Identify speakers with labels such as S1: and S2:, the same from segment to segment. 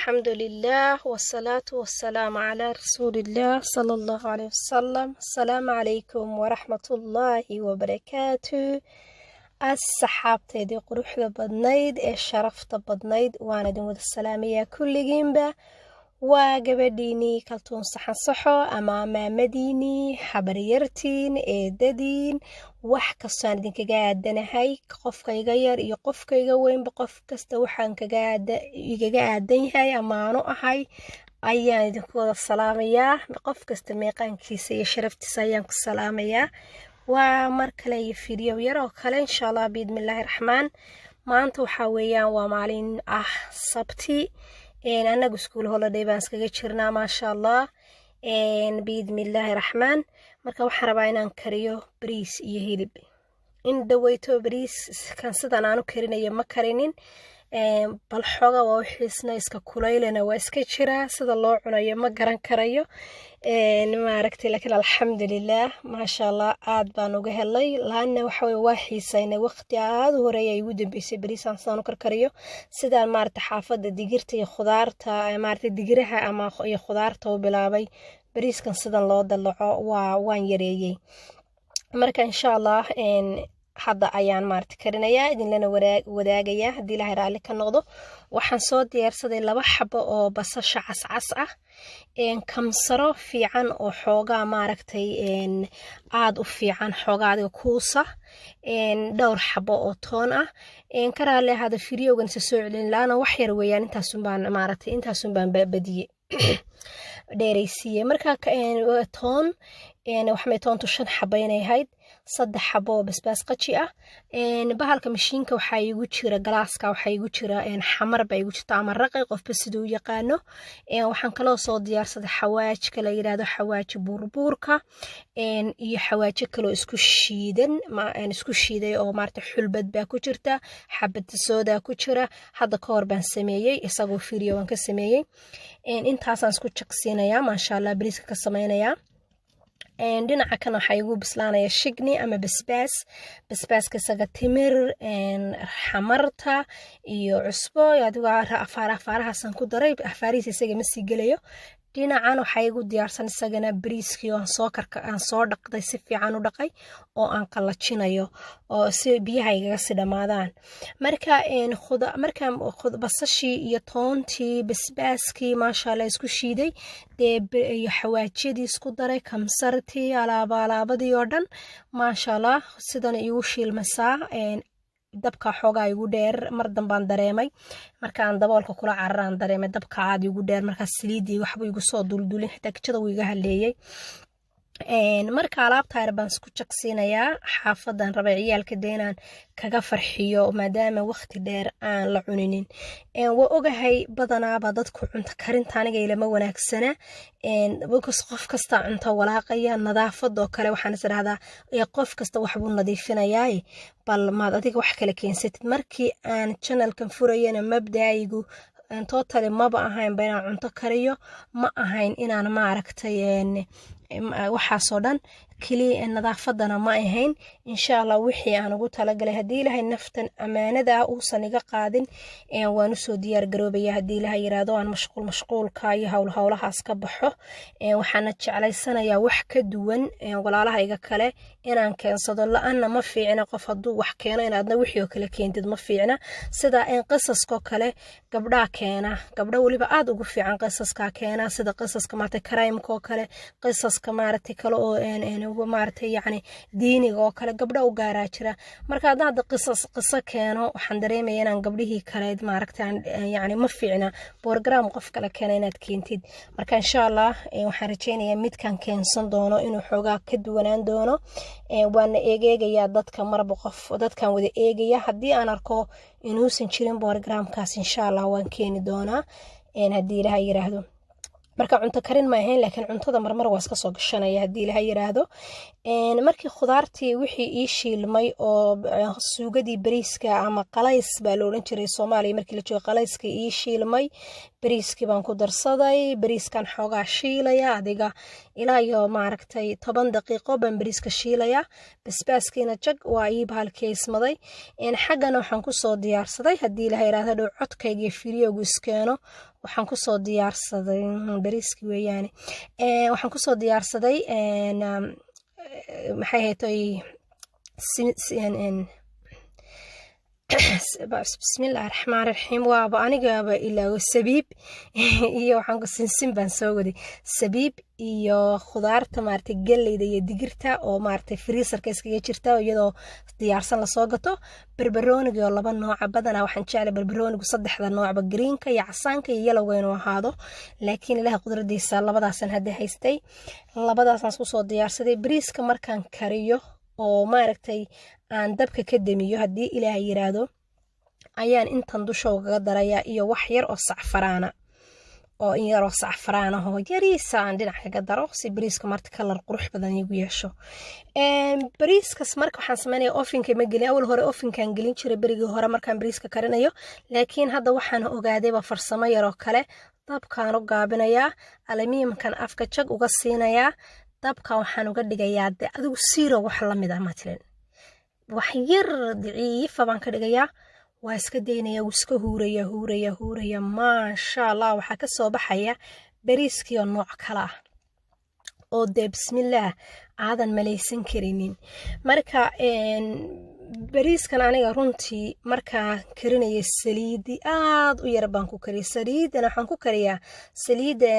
S1: الحمد لله والصلاة والسلام على رسول الله صلى الله عليه وسلم. السلام عليكم ورحمة الله وبركاته. Asxaabteydii quruxda badnayd ee sharafta badnayd, waan idin wada salaamayaa kulligiinba. Waa gabadhiinii Kaltuun Saxan Saxo ama maamadiinii, habaryartiin, eedadiin, wax kastaan idinkaga aadanahay. Qofka iga yar iyo qofka iga weynba, qof kasta waxaan igaga aadan yahay amaano ahay ayaan idinku wada salaamayaa. Qof kasta meeqaankiisa iyo sharaftiisa ayaan ku salaamayaa. Waa mar kale iyo video yar oo kale, insha Allah, biidnillaahi raxmaan. Maanta waxaa weeyaan waa maalin ah Sabti. Annagu school holiday baan iskaga jirnaa, maasha Allah, biidnillaahi raxmaan. Marka waxaan rabaa inaan kariyo bariis iyo hilib. In dhaweyto bariis kan sidan aanu karinayo ma karinin, bal xooga waa wixiisna iska kulaylana waa iska jiraa. Sida loo cunayo ma garan karayo, maaragtay, laakiin alxamdulilah, maasha Allah, aad baan uga helay. Laanna waxa weye waa xiisaynay. Waqti aad u horeeya ay ugu dambeysay bariisaan sidaan u karkariyo, sidaan maaragta xaafadda digirta iyo khudaarta, maaragtay, digiraha ama iyo khudaarta u bilaabay. Bariiskan sidan loo dalaco waan yareeyey. Marka insha Allah hadda ayaan maarata karinayaa, idinlana wadaagayaa haddii Ilaahay raalli ka noqdo. Waxaan soo diyaarsaday laba xabo oo basasha cascas ah, kamsaro fiican oo xoogaa maaragtay aada u fiican, xoogaa adiga kuusa, dhowr xabo oo toon ah. Ka raalli ahaada videogan isa soo celin laana wax yar weeyaan. Intaasunbaan maaragtay, intaasunbaan badiyey, dheeraysiiye. Marka toon waxmay toontu shan xabo inay ahayd, saddex xabo oo basbaas qaji ah. Bahalka mashiinka waxaa igu jira, galaaska waxaa igu jira xamar baa igu jirta ama raqay, qofba siduu u yaqaano. Waxaan kaloo soo diyaarsaday xawaajka la yidhaahdo xawaaji buurbuurka iyo xawaajo kaloo isku shiidan, isku shiiday oo maarata xulbad baa ku jirta, xabad soodaa ku jira. Hadda ka hor baan sameeyey, isagoo video waan ka sameeyey. Intaasaan isku jaqsiinayaa, maasha Allah, bariiska ka sameynayaa. Dhinaca kan waxaa igu bislaanaya shigni ama basbaas. Basbaaska isaga timir, xamarta iyo cusbo, adigoo afaar afaarahaasaan ku daray. Afaarihiisa isaga ma sii gelayo. Dhinacan waxaa igu diyaarsan isagana bariiskii oo aan soo karka, aan soo dhaqday, si fiican u dhaqay oo aan qallajinayo oo si biyaha igaga sii dhammaadaan. Marka marka basashii iyo toontii, basbaaskii, maasha Allah, isku shiiday dee, iyo xawaajiyadii isku daray, kamsartii, alaaba alaabadii oo dhan, maasha Allah, sidan igu shiilmasaa. Dabka xoogaa igu dheer, mar dambaan dareemay markaan daboolka kula cararaan dareemay dabka aad igu dheer. Markaas saliidii waxbuu igu soo duldulin, xitaa kijada wuu iga haleeyey. Marka alaabta yar baan isku jaqsiinayaa. Xaafadan rabay ciyaalka dee inaan kaga farxiyo, maadaama waqti dheer aan la cuninin. Waa ogahay badanaaba dadku cunto karinta aniga ilama wanaagsana, qof kasta cunto walaaqaya. Nadaafadoo kale waxaan is idhahdaa qof kasta waxbuu nadiifinayaa, bal maad adiga wax kale keensatid. Markii aan channelkan furayana mabdaayigu totally maba ahaynba inaan cunto kariyo, ma ahayn inaan maaragtay waxaasoo dhan keliya, nadaafadana ma ahayn. Insha Allah wixii aan ugu talagalay, haddii Ilaahay naftan ammaanada ah uusan iga qaadin, waan usoo diyaar garoobaya haddii Ilaahay yiraahdo aan mashquul mashquulka iyo howl howlahaas ka baxo. Waxaana jeclaysanayaa wax ka duwan walaalahayga kale inaan keensado. La-anna ma fiicna qof hadduu wax keeno inaadna wixii oo kale keentid, ma fiicna. Sida qisaskoo kale gabdhaa keena, gabdho weliba aada ugu fiican qisaskaa keena, sida qisaska maaragtay crimeka oo kale, qisaska maaragtay kale oo maaragtay yacni diiniga oo kale, gabdho u gaaraa jira. Marka haddaan hadda qisas qiso keeno, waxaan dareemaya inaan gabdhihii kale maaragtay, yacni ma fiicna program qof kale keena inaad keentid. Marka insha Allah waxaan rajeynayaa midkan keensan doono inuu xoogaa ka duwanaan doono. Waana eegeegayaa dadka, marba qof dadkan wada eegaya. Haddii aan arko inuusan jirin programkaas, insha Allah waan keeni doonaa haddii Ilaha yiraahdo. Marka cunto karin ma ahayn, laakiin cuntada marmar waa iska soo gashanaya haddii Ilaha yiraahdo. Markii khudaartii wixii ii shiilmay oo suugadii bariiska ama qalays baa la odhan jiray Soomaaliya markii la joogo, qalayska ii shiilmay, bariiskii baan ku darsaday. Bariiskan xoogaa shiilaya, adiga ilaa iyo maaragtay 10 daqiiqo baan bariiska shiilaya. Basbaaskiina jag waa ii bahalkeysmaday. Xaggana waxaan kusoo diyaarsaday, haddii Ilaha yiraahdo, dhow codkayga iyo videogu iskeeno. Waxaan kusoo diyaarsaday bariiski weeyaane, waxaan kusoo diyaarsaday, maxay haytay, bismillahi raxmaan raxiim, waaba anigaba ilaawo. Sabiib iyo waxaan ku sinsin baan soo waday, sabiib iyo khudaarta, maaragtay, galleyda iyo digirta oo, maaragtay, freezerka iskaga jirta, iyadoo diyaarsan lasoo gato. Barbarooniga oo laba nooca. Badanaa waxaan jeclay barbaroonigu saddexda noocba, greenka iyo casaanka iyo yellowga, inuu ahaado, laakiin Ilaah qudradiisa labadaasan hadda haystay, labadaasaan isku soo diyaarsaday. Bariiska markaan kariyo oo, maaragtay, aan dabka ka damiyo, haddii Ilaah yiraahdo, ayaan intan dusha ugaga darayaa iyo wax yar oo sacfaraana, oo in yaroo sacfaraan ahoo yariisa aan dhinac kaga daro, si bariiska marta color qurux badan igu yeesho. Bariiskas marka waxaan sameynaya, ovenka ma gelin. Awal hore ovenkaan gelin jiray, berigii hore markaan bariiska karinayo, laakiin hadda waxaan ogaadayba farsamo yaroo kale. Dabkaan u gaabinayaa, aluminiumkan afka jag uga siinayaa, dabka waxaan uga dhigayaa de adigu zero wax lamid ah, matalan wax yar daciifa baan ka dhigayaa. Waa iska daynaya, wuu iska huuraya, huuraya, huuraya. Maasha Allah, waxaa ka soo baxaya bariiskii oo nooc kale ah oo dee bismillaah aadan malaysan karinin. Marka bariiskan aniga runtii markaa karinaya saliidi aad u yar baan ku kariyay. Saliidana waxaan ku kariyaa saliidda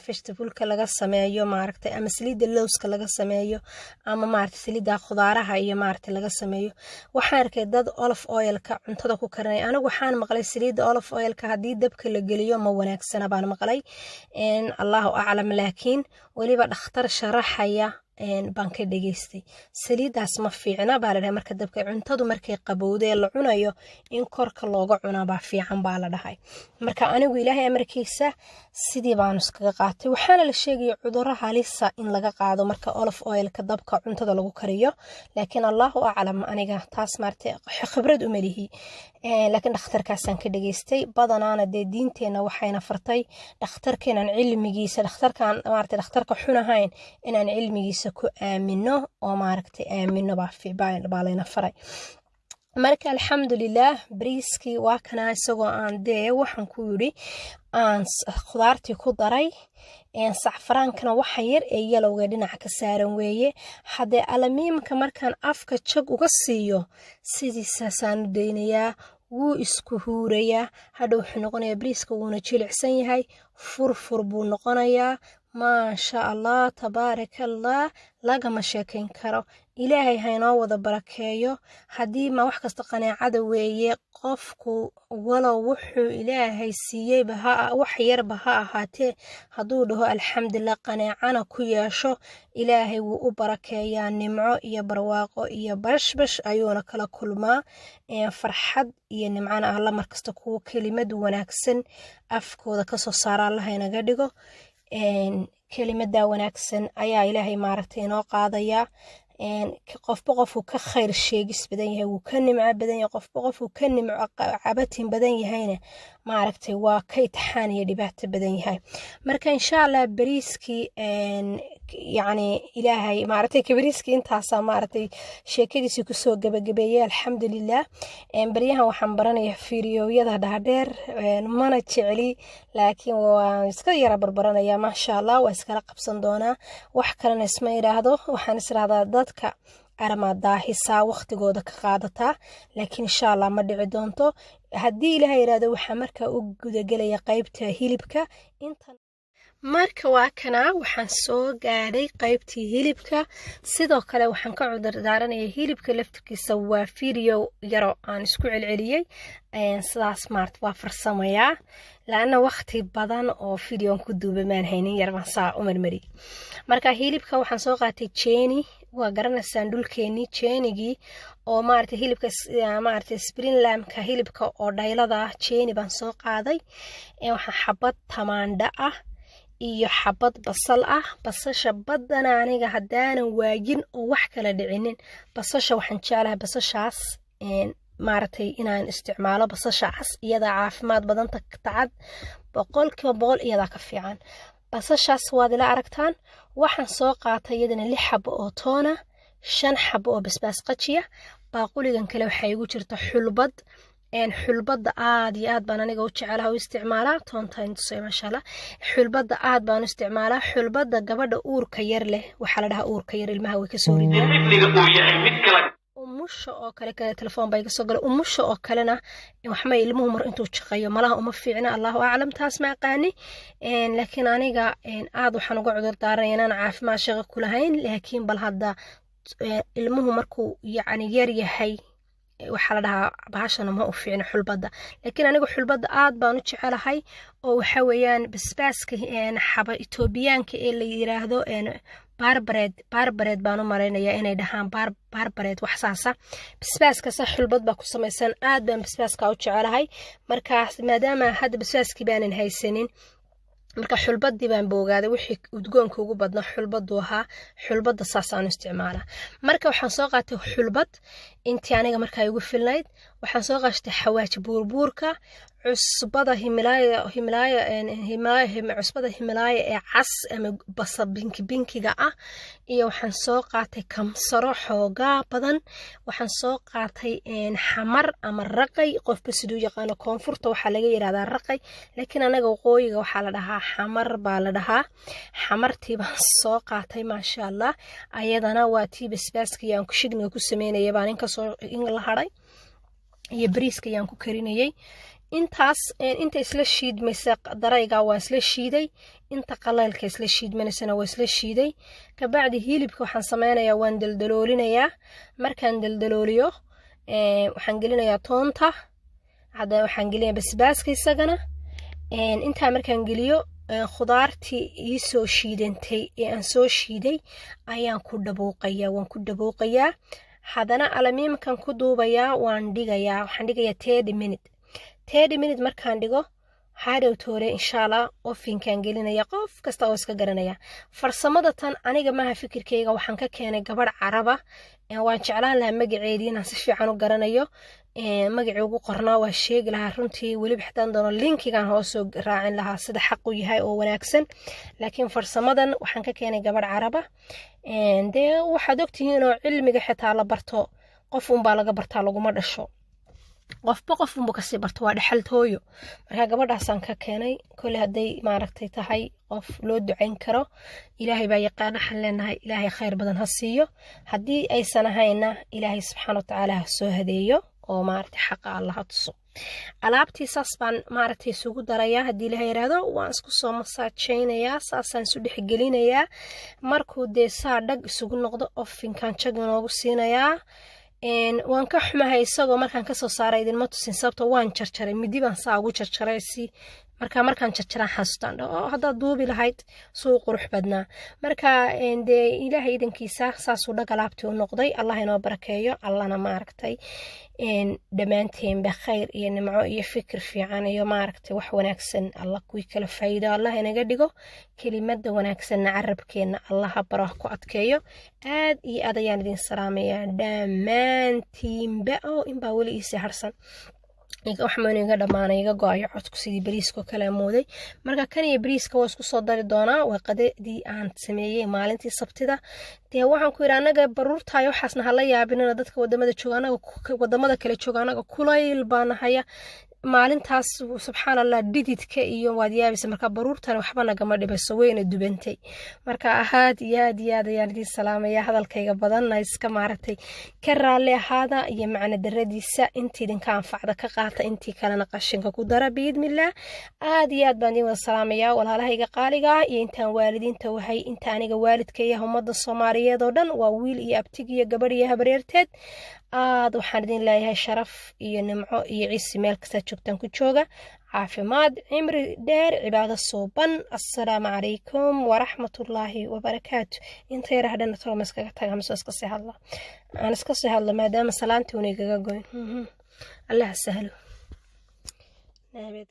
S1: vegetableka laga sameeyo, maaragtay, ama saliidda lowska laga sameeyo, ama, maaragtay, saliidda khudaaraha iyo, maaragtay, laga sameeyo. Waxaan arkay dad olive oilka cuntada ku karinaya. Anigu waxaan maqlay saliidda olive oilka haddii dabka la geliyo ma wanaagsana baan maqlay, Allahu aclam, laakiin weliba dhakhtar sharaxaya baan ka dhageystay. Saliiddaas ma fiicna baa la dhahay. Marka dabka cuntadu markay qabowdee la cunayo, in korka looga cunaa baa fiican baa la dhahay. Marka anigu Ilaahay amarkiisa sidii baanu iskaga qaatay. Waxaana la sheegaya cudurro halisa in laga qaado marka olive oilka dabka cuntada lagu kariyo, laakiin Allahu aclam, aniga taas, maartay, khibrad uma lihi, laakiin dhakhtarkaasaan ka dhageystay. Badanaana dee diinteenna waxayna fartay dhakhtarkeenan cilmigiisa, dhakhtarkan, maaragtay, dhakhtarka xun ahayn inaan cilmigiisa ku aamino oo, maaragtay, aamino baa layna faray. Marka alxamdulilaah, bariiskii waa kanaa, isagoo aan dee waxaan ku yidhi aan khudaartii ku daray, sacfaraankana waxa yar ee yellowga dhinaca ka saaran weeye. Haddee aluminiumka markaan afka jag uga siiyo, sidiisaasaan u daynayaa, wuu isku huurayaa. Hadhow wuxuu noqonayaa bariiska, wuuna jilicsan yahay, furfur buu noqonayaa. Maasha Allah, tabaaraka Allah, lagama sheekayn karo. Ilaahay haynoo wada barakeeyo. Haddii ma wax kasta qanaacada weeye, qofku walow wuxuu Ilaahay siiyeyba ha wax yarba ha ahaatee, hadduu dhaho alxamdulilah, qanaacana ku yeesho, Ilaahay wuu u barakeeyaa. Nimco iyo barwaaqo iyo bashbash ayuuna kala kulmaa, farxad iyo nimcana. Alla markasta kuwo kelimad wanaagsan afkooda kasoo saara Allaha inaga dhigo. Kelimada wanaagsan ayaa Ilaahay, maaragtay, inoo qaadayaa. Qofba qofuu ka khayr sheegis badan yahay wuu ka nimco badan yahay, qofba qofuu ka nimco cabatin badan yahayna, maaragtay, waa ka itixaan iyo dhibaato badan yahay. Marka insha Allah bariiskii, yacni, Ilaahay, maaragtay, bariiskii intaasaa, maaragtay, sheekadiisii kusoo gabagabeeyey, alxamdulilah. Baryahan waxaan baranayaa fiiriyowyada dhaadheer, mana jecli, laakiin waan iska yara barbaranayaa. Maasha Allah, waa iskala qabsan doonaa. Wax kalena isma idhaahdo, waxaan is idhahdaa dadka armaa daahisaa, waqtigooda ka qaadataa, laakiin insha Allah ma dhici doonto. Haddii Ilaah yidhaahdo, waxaa markaa u gudagelaya qeybta hilibka intan. Marka waa kanaa, waxaan soo gaadhay qaybtii hilibka. Sidoo kale waxaan ka cudur daaranaya hilibka laftirkiisa waa video yaro aan isku celceliyey. Sidaas maarta waa farsamayaa, laana waqti badan oo videon ku duuba maan haynin, yar baan saa u marmariyey. Marka hilibka waxaan soo qaatay jeeni, waa garanaysaan dhulkeenii jeenigii oo, maaragtay, hilibka, maaragtay, spring lambka, hilibka oo dhaylada ah, jeeni baan soo qaaday. Waxaan xabad tamaandho ah iyo xabad basal ah. Basasha badana aniga haddaanan waagin oo wax kala dhicinin, basasha waxaan jeclahay basashaas, maaragtay, inaan isticmaalo basasha cas, iyadaa caafimaad badan, tacad 100% iyadaa ka fiican. Basashaas waad ila aragtaan. Waxaan soo qaatay iyadana lix xabo oo toona, shan xabo oo basbaas qajiya. Baaquligan kale waxaa igu jirta xulbad. Xulbadda aad iyo aad baan aniga u jecelaha, u isticmaalaa. Toonta intusay, maasha Allah. Xulbadda aad baan u isticmaalaa. Xulbadda gabadha uurka yar leh, waxaa la dhahaa uurka yar ilmaha way kasoo ridaan. Umusha oo kale, telefoon baa iga soo galay. Umusha oo kalena waxma ilmuhu mar intuu jaqayo malaha uma fiicna, Allahu aclam, taas ma aqaani. Laakiin aniga aad waxaan uga cudur daaranaya inaan caafimaad shaqo ku lahayn. Laakiin bal hadda ilmuhu markuu yacni yar yahay, waxaa la dhahaa bahashana ma u fiicna xulbadda. Laakiin aniga xulbadda aad baan u jecelahay, oo waxa weeyaan basbaaska xaba Itoobiyaanka ee la yiraahdo baarbareed. Baarbareed baan u malaynayaa inay dhahaan, baarbareed, wax saasa. Basbaaskasa xulbad baa ku samaysan. Aad baan basbaaska u jecelahay. Markaas maadaama hadda basbaaskii baanan haysanin, marka xulbadii baan boogaaday. Wixii udgoonka ugu badnaa xulbadu ahaa. Xulbadda saasaan u isticmaalaa. Marka waxaan soo qaatay xulbad intii aniga markaa igu filnayd. Waxaan soo qaatay xawaaji buurbuurka, cusbada Himalaaya, Himalaaya, Himalaaya, cusbada Himalaaya ee cas ama basa binki binkiga ah. Iyo waxaan soo qaatay kamsaro xoogaa badan. Waxaan soo qaatay xamar ama raqay, qofba siduu yaqaano. Koonfurta waxaa laga yirahdaa raqay, laakiin anaga waqooyiga waxaa la dhahaa xamar baa la dhahaa. Xamartii baan soo qaatay, maasha Allah. Ayadana waa tii basbaaska iyo aan kushigniga ku sameynaya baan inkasoo in la haray, iyo bariiska ayaan ku karinayay. Intaas inta isla shiidmaysa darayga waa isla shiiday, inta qalaylka isla shiidmanaysana waa isla shiiday. Kabacdi hilibka waxaan sameynayaa, waan daldaloolinayaa. Markaan daldalooliyo, waxaan gelinayaa toonta, hadda waxaan gelinayaa basbaaska isagana. Intaa markaan geliyo, khudaartii iisoo shiidantay ee aan soo shiiday ayaan ku dhabuuqayaa. Waan ku dhabuuqayaa, haddana alamiimkan ku duubayaa, waan dhigayaa. Waxaan dhigayaa 30 minute. 30 minute markaan dhigo, hadhow toore, insha Allah, ovenkaan gelinaya. Qof kasta oo iska garanaya farsamada tan, aniga maaha fikirkayga, waxaan ka keenay gabadh Caraba. Waan jeclaan lahaa magaceedii inaan si fiican u garanayo. Magacii ugu qornaa waa sheegi lahaa runtii. Weliba xitaan doono linkigan hoosoo raacin lahaa sida xaq u yahay oo wanaagsan. Laakiin farsamadan waxaan ka keenay gabadh Caraba. Dee waxaad ogtihiin oo cilmiga xitaa la barto qof unbaa laga bartaa, laguma dhasho. Qofba qof unba kasii barto, waa dhexaltooyo. Marka gabadhaasaan ka keenay. Kole hadday maaragtay tahay qof loo ducayn karo, Ilaahay baa yaqaan. Waxaan leenahay Ilaahay khayr badan ha siiyo. Haddii aysan ahayna, Ilaahay subxaana watacaala ha soo hadeeyo oo maaragtay xaqa Allah ha tuso. Alaabtii saas baan maaragtay isugu darayaa. Haddii Ilahay yiraahdo, waan isku soo masaajeynayaa, saasaan isu dhexgelinayaa. Markuu dee saa dhag isugu noqdo, ovenkan jag inoogu siinayaa. Waan ka xumahay, isagoo markaan kasoo saaray idinma tusin, sababto waan jarjaray, midi baan saa ugu jarjaray si. Marka markaan jarjaraan xasuustaan, oo haddaad duubi lahayd suu qurux badnaa. Marka dee Ilaahay idankiisa saasuu dhag alaabtii u noqday. Allah inoo barakeeyo. Allahna maaragtay dhammaanteenba khayr iyo nimco iyo fikir fiican iyo maaragtay wax wanaagsan Allah kuwii kala faa'iido Allah inaga dhigo. Kelimada wanaagsanna carabkeenna Allah ha baro, ha ku adkeeyo. Aad iyo aad ayaan idin salaamayaa dhammaantiinba. Oo inbaa weli iisii harsan, waxmaan iga dhamaanay, iga go-ayo codku sidii bariiska oo kale amooday. Marka kan iyo bariiska waa isku soo dari doonaa. Waa qadadii aan sameeyey maalintii Sabtida. Dee waxaan ku yidhi, anaga baruurtayo waxaasna hala yaabinina dadka wadamada jooga. Anaga wadamada kale jooga, anaga kulayl baana haya maalintaas, subxaan Allah, dhididka iyo waad yaabaysa. Marka baruurtan waxba nagama dhibayso, wayna dubantay. Marka aad iyo aad iyo aad ayaan idiin salaamaya. Hadalkayga badanna iska maaragtay ka raalli ahaada iyo macno daradiisa. Intii idinka anfacda ka qaata, intii kalena qashinka ku dara, biidnillaah. Aad iyo aad baan idiin wada salaamaya, walaalahayga qaaliga ah iyo intaan waalidiinta wahay, inta aniga waalidkaya, ummadda Soomaaliyeed oo dhan, waa wiil iyo abtig iyo gabadh iyo habareerteed. Aad waxaan idin leeyahay sharaf iyo nimco iyo ciisi meel kastaad joogtaan ku jooga, caafimaad, cimri dheer, cibaado suuban. Assalaamu calaykum waraxmatullaahi wabarakaatu. Inta yar hadhana toloma iskaga taga mise iska sii hadla? Aan iska sii hadlo maadaama salaantii una igaga goyn. Allah sahlo. Nabad.